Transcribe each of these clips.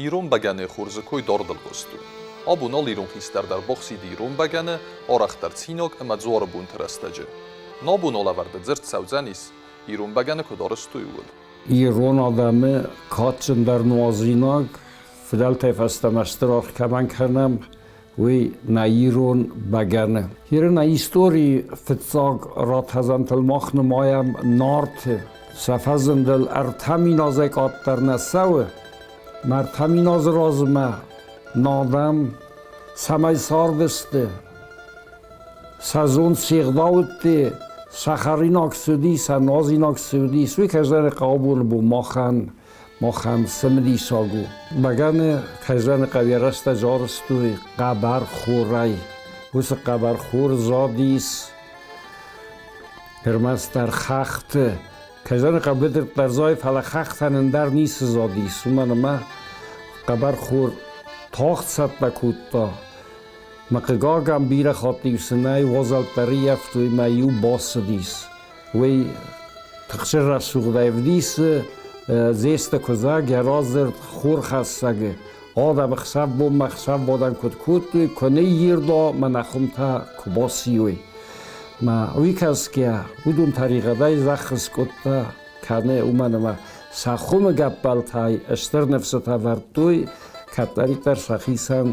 Ирон бӕгӕныйы хорзы кой дардыл хъуыст у. Абон алы ирон хистӕр дӕр бахсиды ирон бӕгӕны, арӕхдӕр цинаг ӕмӕ дзуары бонты рӕстӕджы. Нӕ бон алӕвӕрды дзырд цӕудзӕнис, ирон бӕгӕны куыд арӕзтой, ууыл. Ирон адӕмы кадджындӕр нуазинаг, фыдӕлтӕй фӕстӕмӕ стыр аргъ кӕмӕн кӕнӕм, уый нӕ ирон бӕгӕны. Иры нӕ историйы фыццаг ратӕдзӕнтыл мах нымайӕм Нарты. Сӕ фӕзындыл 3000 азӕй къаддӕр нӕ цӕуы. Мӕ 3000 азы размӕ нӕ адӕм цӕмӕй цардысты, сӕ зонд се гъдӕутты, сӕ хӕринаг цы уыди, сӕ нуазинаг цы уыди, уый кӕй хъӕубоны бон махӕн махӕн цымыдисаг у. Бӕгӕны кӕй хъӕуы йӕ рӕстӕджы арӕзтой хъӕбӕр хорӕй. Уыцы хъӕбӕр хор задис ӕрмӕстдӕр хӕхты. Кӕй зӕгъын хъӕуы, быдыртӕ зайы, фӕлӕ хӕхтӕн ӕндӕр ницы задис, уымӕн ӕмӕ хъӕбӕр хор тагъд цӕттӕ кодта. Мӕ хъыгагӕн, бирӕ хатт-иу сын ӕй уазӕлттӕ ӕрыййӕфтой мӕ-иу бацыдис. Уый тыхджын рӕсугъдӕй ӕвдисы Дзесты Куыдзӕг йӕ радзырд Хурхӕссӕг-ы. Адӕм ӕхсӕв-бонмӕ ӕхсӕв-бонӕн куыд кодтой, куы ныйирда мӕнӕ хуымтӕ куы басийой. Мӕ уый кӕсгӕ, уыдон тӕригъӕдӕй зӕхх скъуыдтӕ кӕны, уымӕн ӕмӕ сӕ хуымы гӕппӕлтӕй стыр ныфсытӕ вӕрдтой, кӕддӕриддӕр сӕхицӕн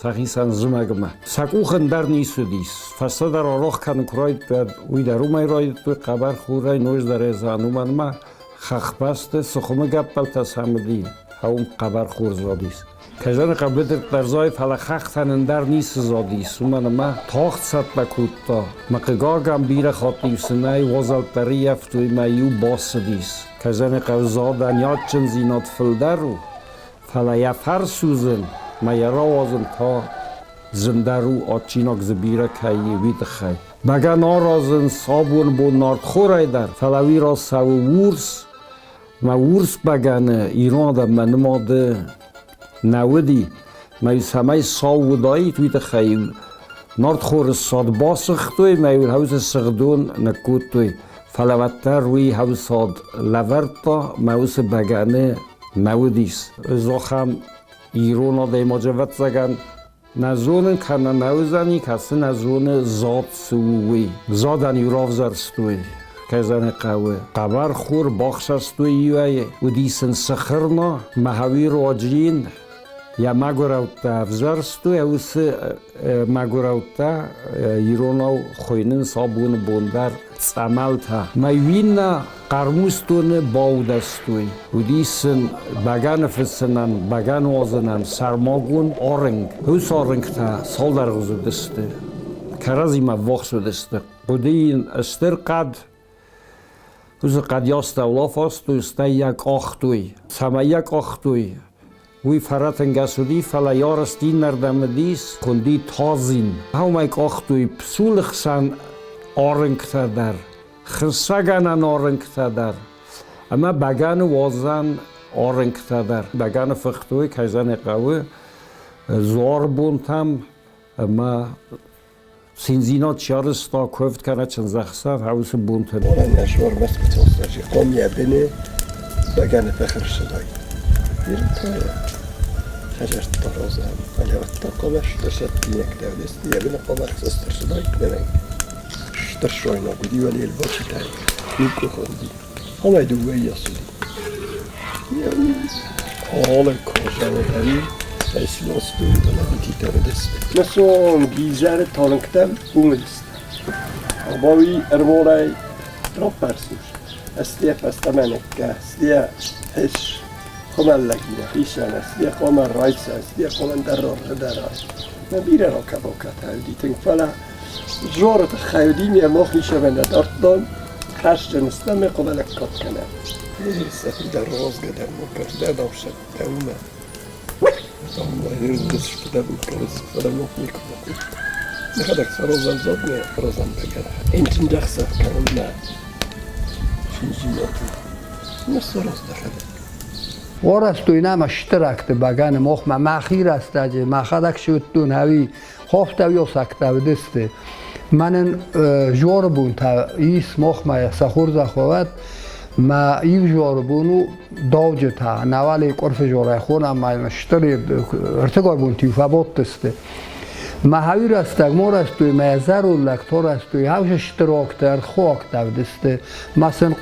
сӕхицӕн зымӕгмӕ. Сӕ къух ӕндӕр ницы уыдис. Фӕстӕдӕр арох кӕнын куы райдыдтой, уый дӕр уымӕй райдыдтой, хъӕбӕр хурӕй ноджыдӕр ӕзӕн, уымӕн ма хӕхбӕсты цы хуымы гӕппӕлтӕ сӕм уыди, уым хъӕбӕр хур задис. Кӕй хъӕбыдыр бӕрзой, фӕлӕ хӕхтӕн ӕндӕр ницы задис, уымӕн ӕмӕ тагъд цӕттӕ кодта. Мӕ хъыгагӕн, бирӕ хатт-иу сын ӕй уазӕлттӕ ӕрыййӕфтой мӕ-иу бацыдис. Кӕй зӕгъын хъӕуы, задӕн йӕ адджындзинад фылдӕр у, Фӕлӕ йӕ фӕрсудзын мӕ йӕ рауадзын та зындӕр у, адджинаг дзы бирӕ кӕй и, уый тыххӕй. Бӕгӕн аразынц абоны бон нартхорӕй дӕр, фӕлӕ уый рацӕуы урс, мӕ урс бӕгӕны ирон адӕммӕ нымады нӕ уыди. Мӕ цӕмӕй сау уыдаид, уый тыххӕй нартхоры ссад басыгътой, мӕ иу хӕусы сыгъдон ныккодтой. Фӕлӕ уӕддӕр уый хӕусад лӕвӕрдта мӕ уыцы бӕгӕны нӕ уыдис. Ӕз ахӕм ирон адӕймаджы, ӕвӕццӕгӕн, нӕ зонын кӕнӕ нӕ уыдзӕни, кӕцы нӕ зоны зад цы у, уый. Задӕн-иу равзӕрстой, кӕй зӕгъын хъӕуы. Хъӕбӕр хур бахсӕстой иуӕй, уыди сын сыхырна, мӕхӕуи руаджы йын йӕ мӕгуырӕуттӕ ӕвзӕрстой, уыцы мӕгуырӕуттӕ иронау хуыйнынц абоны бон дӕр цъӕмӕлтӕ. Мӕ иннӕ хъӕрмустоны баудӕстой. Уыдис сын бӕгӕны фыцынӕн, бӕгӕны уадзынӕн сӕрмагонд арынг. Уыцы арынгтӕ цалдӕргъуыз уыдысты, кӕрӕдзимӕ ввахс уыдысты. Хъуыди йын стыр хъӕд, уыцы хъӕдйӕстӕ улафастой, стӕй йӕ къахтой. Цӕмӕй йӕ къахтой, уый фӕрӕтӕнгӕс уыди, фӕлӕ йӕ арӕзт иннӕрдӕм уыдис, хуынди тазин. Уымӕй къахтой псулы хсӕн арынгтӕ дӕр, хыссӕгӕнӕн арынгтӕ дӕр ӕмӕ бӕгӕны уадзӕн арынгтӕ дӕр. Бӕгӕны фыхтой, кӕй зӕгъын хъӕуы, дзуарбонтӕм ӕмӕ циндзинад чи арӕзта, куывд кӕнӕ чындзӕхсӕв, уыцы бонты. Стыр сойнаг уыди уӕле бочитӕй, никуы Амӕй дыууӕйӕ цыди. Алы козӕн Насон гизӕры талынгтӕм уымылысты. Абауи ӕрволӕй раппӕрсус. Эсте фӕстӕмӕнеккӕ, эсте хес хумӕллӕгинӕ, хисӕн, эсте хъомӕ райса, эсте хъомӕн дӕр рдӕрай. Мӕ бирӕ ракӕбокатӕ уыди тынг, фӕлӕ Зоры тыххӕй уыди ме мох ничӕмӕн нӕ дардтон, хӕсджын стӕм ме хъуымӕ лӕггад кӕнӕм. Дӕр розгӕ дӕр муккӕ дӕр ӕфсӕдтӕ уымӕ. Нехӕдӕг сӕ розан зодне розан бегер. Инчиндӕхсӕв кӕнун нӕ шинжинати. Нессе роздӕхӕдӕг. Уорӕстуй нӕма стырӕгты бӕгӕны мохмӕ мӕхи рӕстӕджы мӕхӕдӕг суыдтон ӕви Хофтӕ уосӕгтӕ уыдысты. Мӕнӕн жоры бунтӕ ис мохмӕ сӕ хорзӕх уӕд. Мӕ иу зуары бон у давджытӕ, нӕуӕле къуырфы зуарӕй хонӕм ма стыр ӕртыгой бонты-иу фӕбадтысты. Мӕ хауи рӕстӕг мо рӕстой, мӕ зӕронд лӕг то рӕстой, хаусы стыр огтӕ, ӕрхуы огтӕ уыдысты. Мӕ сын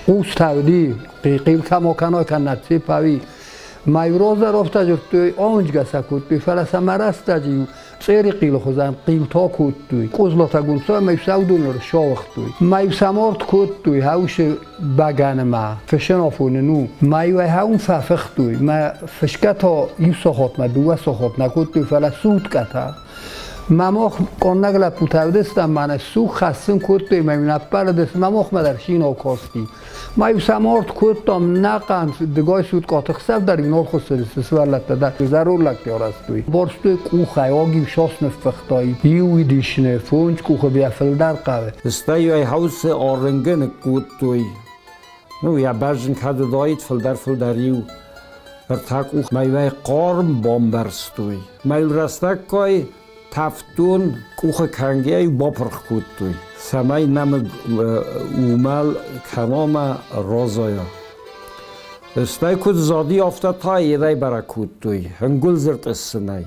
хъустӕ уыди, хъил кӕм окӕной, кӕнӕ цепауи. Мӕ иу раздӕр дзырдтой, ауындзгӕ сӕ кодтой, фӕлӕ сӕ мӕ рӕстӕджы иу цъери хъилы хуызӕн хъилтӕ кодтой. Къуызлатӕ гунцой ӕмӕ иу саудоны рсауыгътой. Мӕ иу саморд кодтой хаусы бӕгӕнымӕ, фысын афоны ну. Мӕ иу ӕй хауын фӕфыхтой. Мӕ фысгӕ та иу сахатмӕ, дыууӕ сахатмӕ кодтой, фӕлӕ суткӕтӕ. Мӕ мах къаннӕг лӕппутӕ уыдыстӕм, мӕнӕ суг хӕссын кодтой, мӕ иу нӕппӕлыдысты, мӕ махмӕ дӕр шино касти. Ма-иу сӕм арт кодтам, нӕхъӕн дыгай суткъаты хсӕв дӕр-иу нал хуыссыдысты сывӕллӕттӕ дӕр. Зӕронд лӕгтӕ арӕзтой. Барстой къухӕй, аг-иу сас ныффыхтай. Иу уыдисны, фондз къухы бирӕ фылдӕр хъӕуы. Стӕй ӕй хаусы арынгы ныккодтой. Ну, йӕ бӕзджын кӕд уыдаид, фылдӕр-фылдӕр-иу ӕртӕ къухмӕ хъарм бамбӕрзтой. Мӕ иу рӕстӕггай Тӕвддон къухы кӕнгӕй бапырх кодтой, цӕмӕй нӕмыг уымӕл кӕна ӕмӕ разайа. Стӕй куыд зади, афтӕ та йедӕй бӕрӕг кодтой, ӕнгуылдз ӕртъыссынӕй.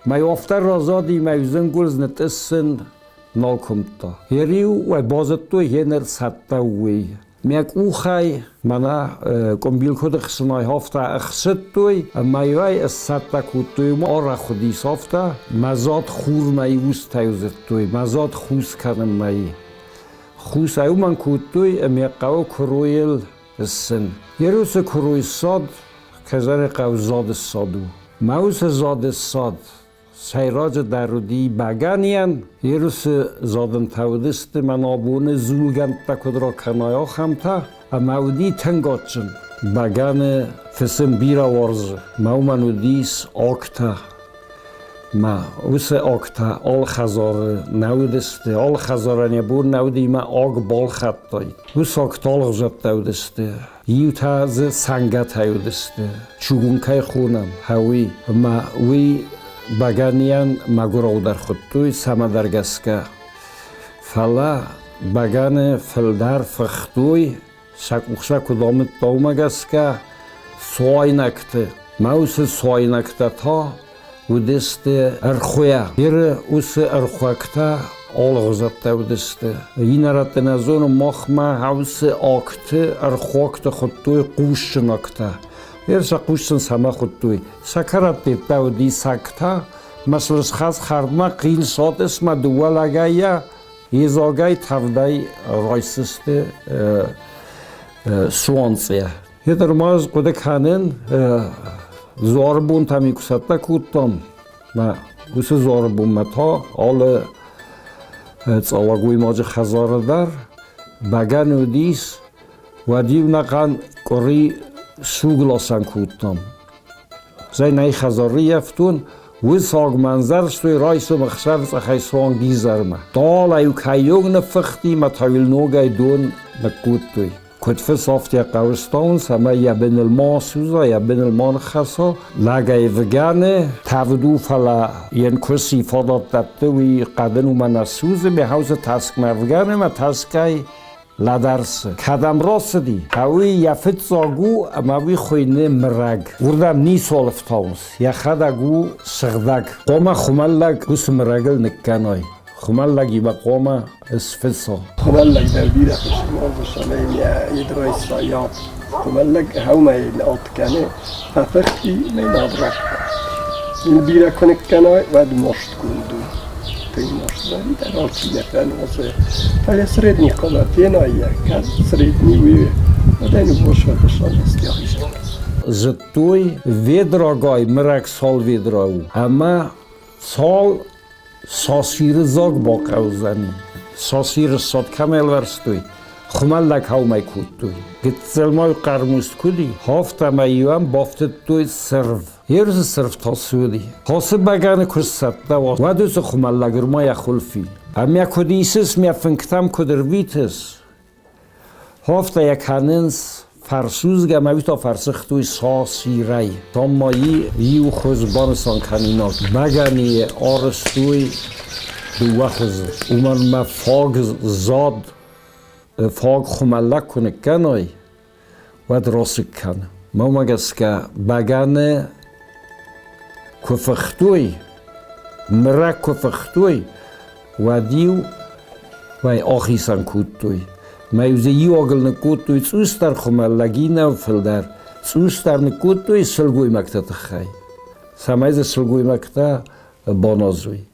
Мӕ афтӕ разади, мӕ ӕнгуылдз нытъыссын нал куымдта. Йӕ риу уӕ базыдтой, гъеныр цӕттӕ у уый. Мӕ къухӕй мӕнӕ къуымбил куыд ӕхсынай, афтӕ ӕхсыдтой, ӕмӕ-иу ӕсцӕттӕ кодтой. Арӕх уыдис афтӕ. Мӕ зад хурмӕ устӕй дзырдтой, мӕ зад хус кӕнынмӕ. Хус ӕй уымӕн кодтой, ӕмӕ хъӕуы куыройыл ссын. Ерусы куырой ссад, Казаны хъӕу зады ссад у. Мӕ уыцы зады ссад сӕйраджыдӕр уыди бӕгӕныйӕн. Ерусы задынтӕ уыдысты мӕн абоны дзулгӕндтӕ куыд ракӕнай, ахӕмтӕ. Ӕмӕ уыди тынг адджын. Бӕгӕны фысын бирӕ уарзы. Мӕ уымӕн уыдис агтӕ. Мӕ уыцы агтӕ алы хӕдзары нӕ уыдысты. Алы хӕдзарӕн йӕ бон нӕ уыди мӕ аг балхӕдтай. Уыцы агтӕ алыгъуызӕттӕ уыдысты. Иутӕ дзы цӕнгӕтӕй уыдысты, чугун кӕй хонӕм, уый. Ӕмӕ уый бӕгӕныйӕн мӕгуыраудӕр хуыдтой цӕмӕдӕр гӕсгӕ. Фӕлӕ бӕгӕны фылдӕр фыхтой, сӕ къух сӕ куыд амыдта, уымӕ гӕсгӕ цуайнӕгты. Мӕ уыцы цуайнӕгтӕ та уыдысты ӕрхуыйӕ. Иры уыцы ӕрхуӕгтӕ алыгъуызӕттӕ уыдысты. Иннӕрӕтты нӕ зонын, махмӕ уыцы агты ӕрхуӕгты хуыдтой хъусджынӕгтӕ. Ир сӕ хъусджын цӕмӕ хуыдтой? Сӕ кӕрӕттӕ уыди сӕгтӕ, мӕ сылысхӕц хӕрдмӕ хъил сатысмӕ дыууӕ лӕгӕйӕ йедзагӕй тӕвдӕй райсдзысты суанцъӕ. Ныр ма ӕз хъуыды кӕнын, дзуары бонтӕм куы цӕттӕ кодтам, мӕ уыцы дзуары бонмӕ та алы цъалагоймаджы хӕдзары дӕр бӕгӕны уыдис, уӕд-иу нӕхъӕн къуыри сугласӕн кодтам. Зӕй нӕ хӕдзары йӕфтон, уыцаг мӕнзӕрстой райсом ӕхсӕв цъӕхӕй суанг изӕрмӕ. Дала-иу кӕйонг ныффыхти мӕ та-иу ногӕй дон ныккодтой. Куыд фесӕфт йӕ хъӕуы стауынц ӕмӕ йӕ быныл ма судза, йӕ быныл ма ныххӕца. Лӕгӕй выгӕны, тӕвд у, фӕлӕ йын куыси фадат дӕтты, уый хъӕдын уымӕ нӕ судзы, ме хаусы тӕскъмӕ вгӕны ӕмӕ тӕскъӕй лӕдӕрсы. Кӕдӕм рацыди, уый йӕ фыццаг у ӕмӕ уый хуыйны мырӕг. Уырдӕм ницуал ӕфтауынц, йӕхӕдӕг у сыгъдӕг. Хъуамӕ хуымӕллӕг уыцы мырӕгыл ныккӕной. Хуымӕллӕгимӕ хъуамӕ сфыцо. Хуымӕллӕг дӕр бирӕ фысымӕй йедрайса Хуымӕллӕг хӕумӕ от кӕны, фӕфыхти мӕ над радта. Ин бирӕ куы ныккӕнай, уӕд мастгонд у. Тынг маст вӕййы дӕр алчи нӕ фӕнуазы. Фӕлӕ средний хъуамӕ фенай, кӕд средний уый, уӕд ӕй ныууосвӕдысан ӕстӕхизӕн. Зыдтой, ведрагай мырӕг цал ведра у, ӕмӕ цал Сасиры дзаг бахъӕудзӕни. Сасиры ссад кӕм ӕлвӕрстой, хуымӕллӕг каумӕй кодтой. Гыццыл ма хъӕрмуст куыд и, афтӕмӕй-иу ӕм бафтыдтой цырв. Ерысы цырв та цы уыди? Ацы бӕгӕны куы сцӕттӕ уа, уӕд уыцы хуымӕллӕг ӕрма йӕ хуылфи. Ӕмӕ куыд исыс, мӕ фынгтӕм куыд ӕрвитыс, Афтӕ йӕ кӕнынц фӕрсудзгӕ ӕмӕ уый та фӕрсыгътой сасирӕй. Там ма иу хуыз банысан кӕнинаг. Бӕгӕныйы арӕзтой дыууӕ хуызы. Уымӕн ӕмӕ фаг зад Фаг хуымӕллӕг куы ныккӕной, уӕд расыг кӕны. Мӕнмӕ гӕсгӕ бӕгӕны куы фыхтой, мырӕг куы фыхтой, уӕд-иу ӕй ахицӕн кодтой. Мӕ-иу дзы иуагыл ныккодтой цъусдӕр хуымӕллӕг, иннӕ фылдӕр. Цъусдӕр ныккодтой сылгоймӕгты тыххӕй, цӕмӕй дзы сылгоймӕгтӕ баназой.